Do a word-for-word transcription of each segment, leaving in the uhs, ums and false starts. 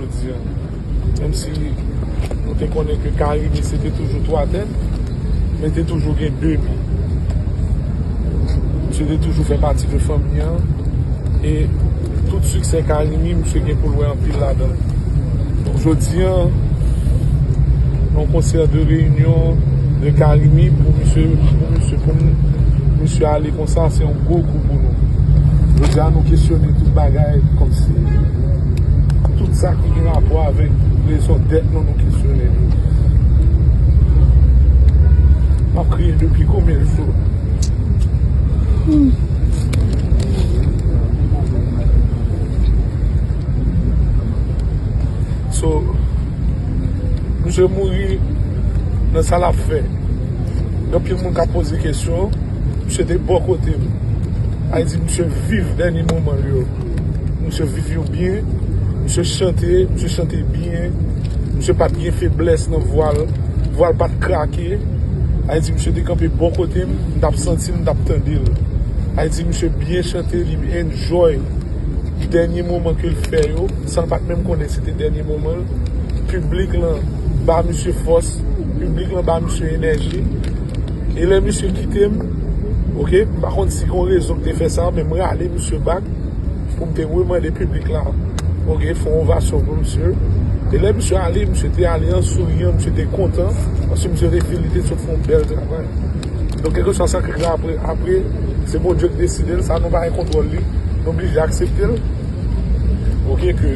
Jodi a. Menm si nou te konnen ke Carimi se te toujou twa tèt, men te toujou gen de mi. Misye te toujou fè pati de fanmi an. E tout siksè Carimi, misye gen pou l wè anpil ladan l. Donk, jodi a, nan konsè de reyinyon de Carimi, pou misye, pou misye, pou m, misye ale konsa, se yon gwo kou pou nou. Jodi a, nou kesyone tout bagay, kòmsi tout sa ki gen rapò avèk rezon dèt nou, nou kesyone. M ap kriye depi konbyen jou? So, misye mouri nan sa l ap fè. Gen anpil moun k ap poze kesyon. Misye te bò kote m. Sa vle di misye viv dènye moman l yo. Misye viv yo byen. Misye chante, misye chante byen. Misye pa t gen feblès nan vwa l. Vwa l pa t krake. Sa vle di misye te kanpe bò kote m, m t ap santi l, m t ap tande l. Sa vle di misye byen chante, li enjoy dènye moman ke l fè yo, san l pa t menm konnen se te dènye moman l. Piblik lan ba misye fòs, piblik lan ba misye enèji. E lè misye kite m, oke, m pa konn si gen yon rezon ki te fè sa, men m rale misye back pou m te remande piblik la, oke, fè yon ovasyon pou misye. E lè misye ale, misye te ale an souriyan, misye te kontan, paske misye te fè, li te sot fè yon bèl travay. Donk, kèlkeswa sa k rive apre, apre, se Bondye k deside l, sa nou pa gen kontwòl li, nou blije aksepte l. Oke, ke,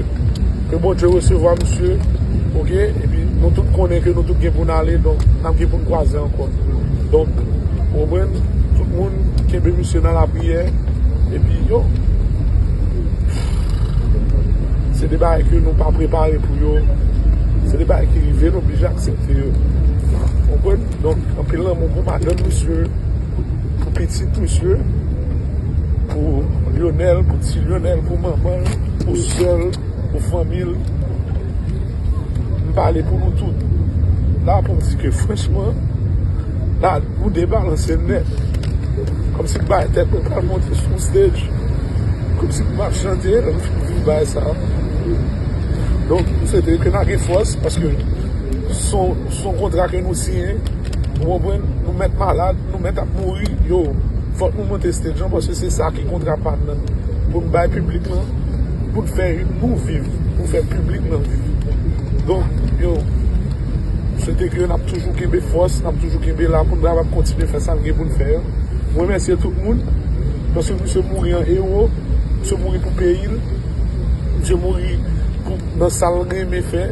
ke Bondye resevwa misye, oke, epi nou tout konnen ke nou tout gen pou n ale, donk, n ap gen pou n kwaze ankò. Donk, ou konprann, tout moun kenbe misye nan lapriyè, epi, yo, se de bagay ke nou pa prepare pou yo, se de bagay ki rive, nou blije aksepte yo. Ou konprann? Donk, anpil lanmou pou madanm misye, pou pitit misye, pou Lionel, pou ti Lionel, pou manman l, pou sè l, pou fanmi l. M pale pou nou tout. La pou m di ke franchman, la nou debalanse nèt. Kòmsi m bay tèt mwen pral monte sou stage. Kòmsi m ap chante, lè m fin viv bagay sa. Donk, m swete ke n a gen fòs, paske se yon, se yon kontra ke nou siyen. Ou konprann? Nou mèt malad, nou mèt ap mouri. Yo, fòk nou monte stage lan, paske se sa ki kontra pa n nan. Pou n bay piblik lan, pou n fè nou viv, pou fè piblik lan viv. Donk, yo, m swete ke n ap toujou kenbe fòs, n ap toujou kenbe la pou n kapab kontinye fè sa n gen pou n fè an. M remèsye tout moun, paske misye mouri an ewo, misye mouri pou peyi l, misye mouri pou, nan sa l renmen fè.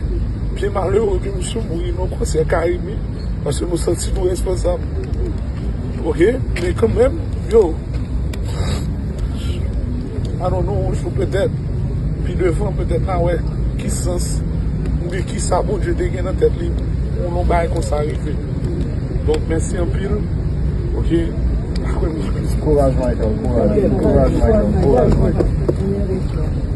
Byen malere ke misye mouri nan konsè Carimi, paske nou santi nou responsab. Oke? Men kanmenm, yo, I don't know, yon jou petèt, pi devan, petèt n a wè ki sans, oubyen ki sa Bondye te gen nan tèt li pou yon bagay konsa rive. Donk, mèsi anpil. Oke? Kouraj, Michael, kouraj, kouraj, Michael, kouraj, Michael.